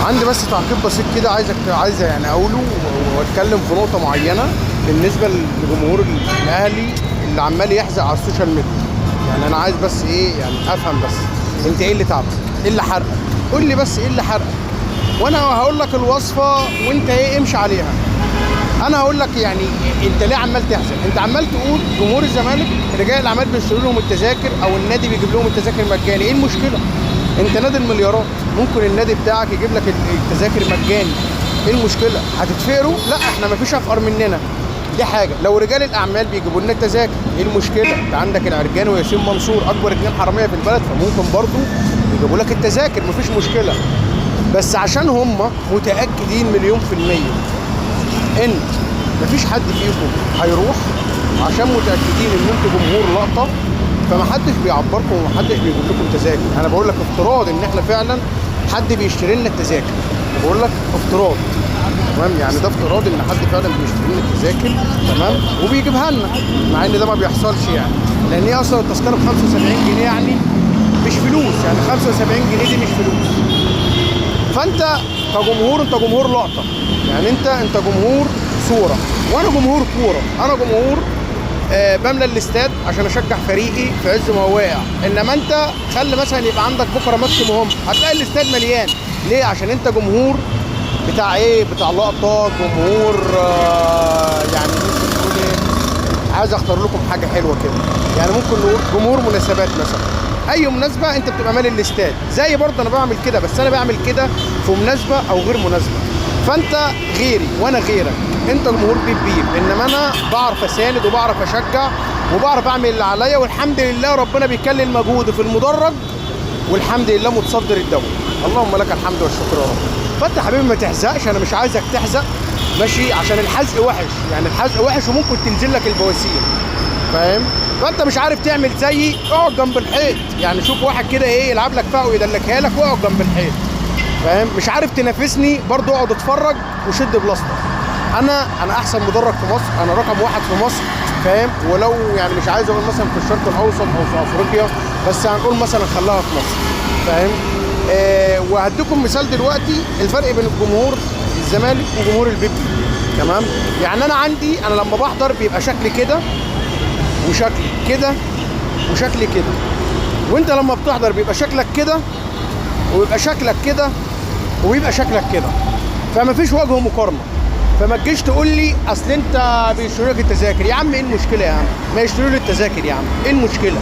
عندي بس تعقيب بسيط كده عايز يعني اقوله واتكلم في نقطة معينة بالنسبة لجمهور الاهلي اللي عمال يحزق على ال social media. يعني انا عايز بس ايه، يعني افهم بس انت ايه اللي تعبك؟ ايه اللي حرقك؟ قول لي بس ايه اللي حرقك وانا هقول لك الوصفة وانت ايه امشي عليها. انا هقول لك يعني انت ليه عمال تحزن؟ انت عمال تقول جمهور الزمالك رجال الاعمال بيشتروا لهم التذاكر او النادي بيجيب لهم التذاكر مجاني. ايه المشكلة؟ انت نادي المليارات، ممكن النادي بتاعك يجيب لك التذاكر مجاني. ايه المشكلة؟ هتتفقروا؟ لا، احنا مفيش افقر مننا. دي حاجة. لو رجال الاعمال بيجيبوا لنا التذاكر، ايه المشكلة؟ انت عندك العرجان وياسين منصور اكبر اتنين حرامية في البلد، فممكن برضو يجيبوا لك التذاكر، مفيش مشكلة. بس عشان هم متاكدين 1,000,000% ان مفيش حد فيكم هيروح، عشان متاكدين ان انتوا جمهور لقطة، فمحدش بيعبركم ومحدش بيجيب لكم تذاكر. انا بقول لك افتراض ان احنا فعلا حد بيشتري لنا التذاكر، بقول لك افتراض، تمام؟ يعني ده افتراض ان حد فعلا بيشتري لنا التذاكر، تمام، وبيجيبها لنا، مع ان ده ما بيحصلش يعني، لان هي اصلا التذكرة ب 75 جنيه، يعني مش فلوس، يعني 75 جنيه دي مش فلوس. فانت كجمهور، انت جمهور لقطة، يعني انت جمهور صوره، وانا جمهور كورة. انا جمهور بملى الاستاد عشان اشجع فريقي في عز ما هو واقع. انما انت خلي مثلا يبقى عندك بكره ماتش مهم، هتلاقي الاستاد مليان. ليه؟ عشان انت جمهور بتاع ايه؟ بتاع لقطة، جمهور يعني ممكن نقول ايه؟ عايز اختار لكم حاجة حلوة كده، يعني ممكن نقول جمهور مناسبات مثلا. اي مناسبة انت بتبقى مالي الاستاد، زي برضه انا بعمل كده، بس انا بعمل كده في مناسبة او غير مناسبة. فانت غيري وانا غيرك، انت جمهور بيب بيب، انما انا بعرف اساند وبعرف اشجع وبعرف اعمل اللي عليا، والحمد لله ربنا بيكلل مجهودي في المدرج، والحمد لله متصدر الدوري. اللهم لك الحمد والشكر يا رب. فانت يا حبيبي ما تحزقش، انا مش عايزك تحزق، ماشي؟ عشان الحزق وحش، يعني الحزق وحش وممكن تنزل لك البواسير، فاهم؟ فانت مش عارف تعمل زيي، اقعد جنب الحيط، يعني شوف واحد كده ايه يلعب لك فوق ويدلكها لك، واقعد جنب الحيط، فاهم؟ مش عارف تنافسني برضو اقعد اتفرج وشد بلاستر. انا احسن مدرج في مصر، انا رقم 1 في مصر، فاهم؟ ولو يعني مش عايز اقول مثلا في الشرق الاوسط او في افريقيا، بس هنقول مثلا خلاها في مصر، فاهم؟ وهديكم مثال دلوقتي الفرق بين الجمهور الزمالك وجمهور البيب، تمام؟ يعني انا عندي، انا لما بحضر بيبقى شكلي كده وشكلي كده وشكلي كده، وانت لما بتحضر بيبقى شكلك كده ويبقى شكلك كده ويبقى شكلك كده، فما فيش وجه مقارنة. فما تجيش تقول لي اصل انت بيشتروا لك التذاكر. يا عم ايه المشكلة يا عم؟ ما يشتروا لي التذاكر يا عم، ايه المشكلة؟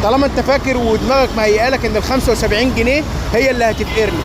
طالما انت فاكر ودماغك مهيئة لك ان ال 75 جنيه هي اللي هتفقرني.